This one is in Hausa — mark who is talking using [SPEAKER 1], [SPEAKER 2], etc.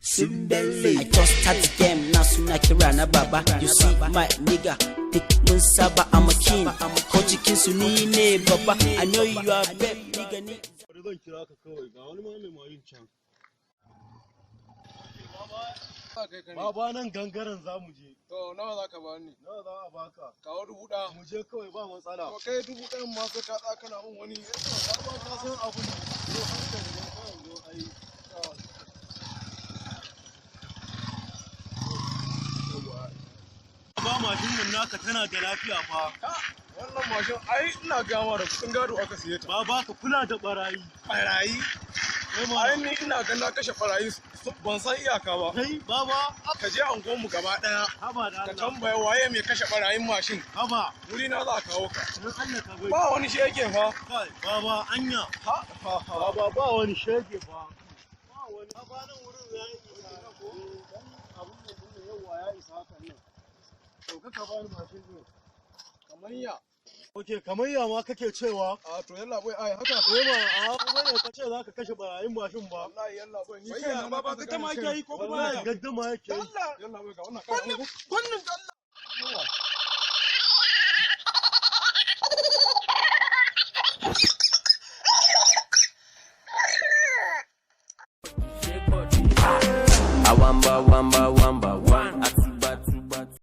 [SPEAKER 1] Simbele. I just start the game now, suna kira na baba. You see my nigga, duk mun saba, I'm a king. Ko cikin su ni ne baba. I know you are babe, nigga ni.
[SPEAKER 2] Bari zan kira ka kawai, ga wani ma mai mayin can. Baba, nan gangaren za mu je.
[SPEAKER 3] To, nawa za ka bani?
[SPEAKER 2] Nawa za a baka?
[SPEAKER 3] Kawo 1000.
[SPEAKER 2] Mu je kawai, ba matsala.
[SPEAKER 3] To, kai 1000 ma sai ka tsaya kana mun wani.
[SPEAKER 2] Baba, ka san abu ne. Zo hankali ne kawai, zo ai. Ba mashin nan naka tana da lafiya fa.
[SPEAKER 3] Wannan mashin ai ina gama da kuɗin gado aka siye ta.
[SPEAKER 2] Baba, ka kula da barayi.
[SPEAKER 3] Barayi.
[SPEAKER 2] Kai ma.
[SPEAKER 3] Ai ni ina ga na kashe barayi ban san iyaka ba.
[SPEAKER 2] Kai baba,
[SPEAKER 3] Ka je anguwanmu gaba ɗaya.
[SPEAKER 2] Haba da
[SPEAKER 3] Ka
[SPEAKER 2] Allah.
[SPEAKER 3] tambaya waye mai kashe barayin mashin.
[SPEAKER 2] Haba,
[SPEAKER 3] Wuri na za a kawo ka.
[SPEAKER 2] dan Allah ka bai.
[SPEAKER 3] Ba wani shege fa.
[SPEAKER 2] Kai baba, anya.
[SPEAKER 3] Ha ha ha.
[SPEAKER 2] Baba, ba wani shege fa. Ba wani. Baba, nan wurin ya isa. Dan abun nan din yawa ya isa hakan nan. Dauka ka bani mashin din.
[SPEAKER 3] Kamar ya.
[SPEAKER 2] Ok, kamar ya ma kake cewa?
[SPEAKER 3] A to, yalla bai, ai haka.
[SPEAKER 2] Eh ma, a ba ne ka ce za ka kashe barayin mashin ba.
[SPEAKER 3] Wallahi yalla bai, ni
[SPEAKER 4] Wai
[SPEAKER 3] kai
[SPEAKER 4] ya
[SPEAKER 3] na
[SPEAKER 4] baba,
[SPEAKER 3] kasa
[SPEAKER 4] ka ma
[SPEAKER 3] gane
[SPEAKER 4] ake yi ko kuma
[SPEAKER 2] Wallahi
[SPEAKER 4] ya?
[SPEAKER 2] gaddama yake yi.
[SPEAKER 4] Allah.
[SPEAKER 3] Yalla bai, ga wannan kai.
[SPEAKER 4] Wannan da Allah.
[SPEAKER 5] Wamba, wamba, wamba, one.